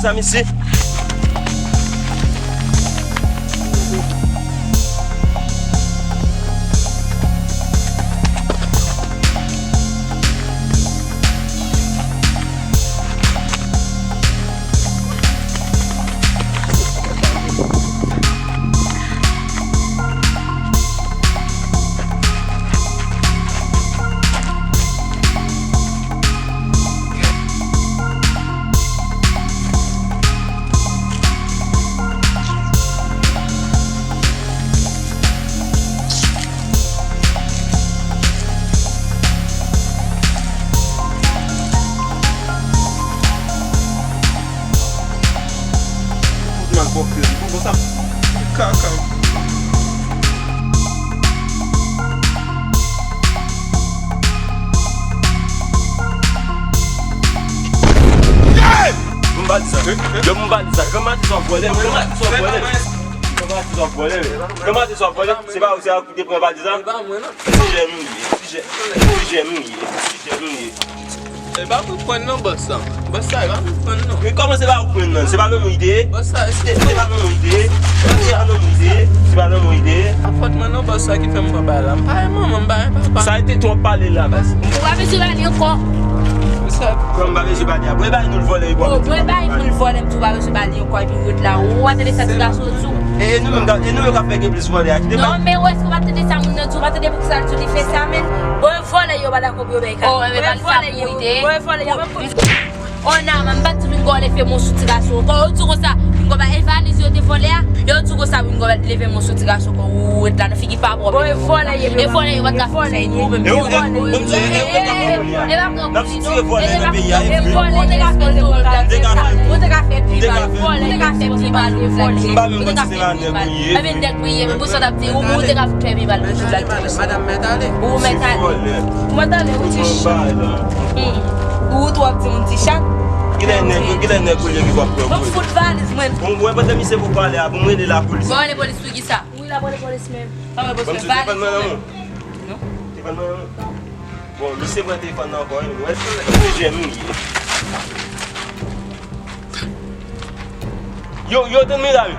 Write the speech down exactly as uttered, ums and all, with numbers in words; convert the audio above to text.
Sa misye. Fout mal bòkè, bon, bon, sa kaka. Bon, m pa di sa. Yo, m pa di sa. Granmati sa w vòlè, granmati sa w vòlè. Granmati sa w vòlè. Granmati sa w vòlè. Se pa ou, se a ki te pran valiz la? E pa mwen, non. Ti jèn ou ye, ti jèn, ti jèn ou ye, ti jèn ou ye. E pa pou pran non, bòs la. Bòs la, e pa pou pran non. Men kòman se pa pou pran non? Se pa nan mwen ide. Bòs la, se pa nan mwen ide. Se pa nan mwen ide. Se pa nan mwen ide. A fòt mwen non, bòs la ki fè m pran bagay la. M pa gen manman, m pa gen papa. Sa rete twòp pale la, baz. Ou pa bezwen pale ankò. Sa. Kòm m pa bezwen pale a. Mwen bay nou l vòlè, e bò. Mwen bay nou l vòlè, m tou pa bezwen pale ankò, epi ou ret la. Ou pa tande sa ti gason di w. E nou menm, e nou menm k ap fè gen plis vòlè a. Kite. Non, men ou èske w pa tande sa moun nan di w? Ou pa tande poukisa l di w li fè sa, men? Bon, vòlè yo pa dakò pou yo bay kado. Oh, men pa sa pou ide. Bon, vòlè yo. Ona, m pa t di Pingo leve men sou ti gason ankò. Yo di konsa, Pingo pa e valiz yo te vòlè a. Yo di konsa, Pingo leve men sou ti gason ankò. Ou ret la nan figi pa pwòp. Bon, e vòlè yo. E vòlè yo pa t ka fè nou menm. E ou, e, bon, e, e, e pa pran kouri non. E pa pran kouri non. Ou te ka fè, ou te ka fè pi mal. Ou te ka fè pi mal. M pa menm konn si se pa nèg ou ye. Ebyen nèg ou ye, men pou sa w t ap di, ou, ou te ka fè pi mal toujou la. Madanm mèt ale. Ou mèt ale. Ou mèt ale, ou ti chat. Hmm. Ou twò ti moun ti chat. Kilè nèg, kilè nèg ou ye ki pap pran kouri? Bon, fout valiz mwen. Bon, mwen pandan misye pou pale a, pou mwen rele lapolis. Bon, rele polis pou kisa? Wi, la pran polis menm. Pa mwen polis. Bon, misye valiz mwen mwen. Non. Te pran mwen mwen. Bon, misye pran telefòn nan ankò, wi. Mwen se jèn ou ye. Yo, yo, tann mwen la, wi.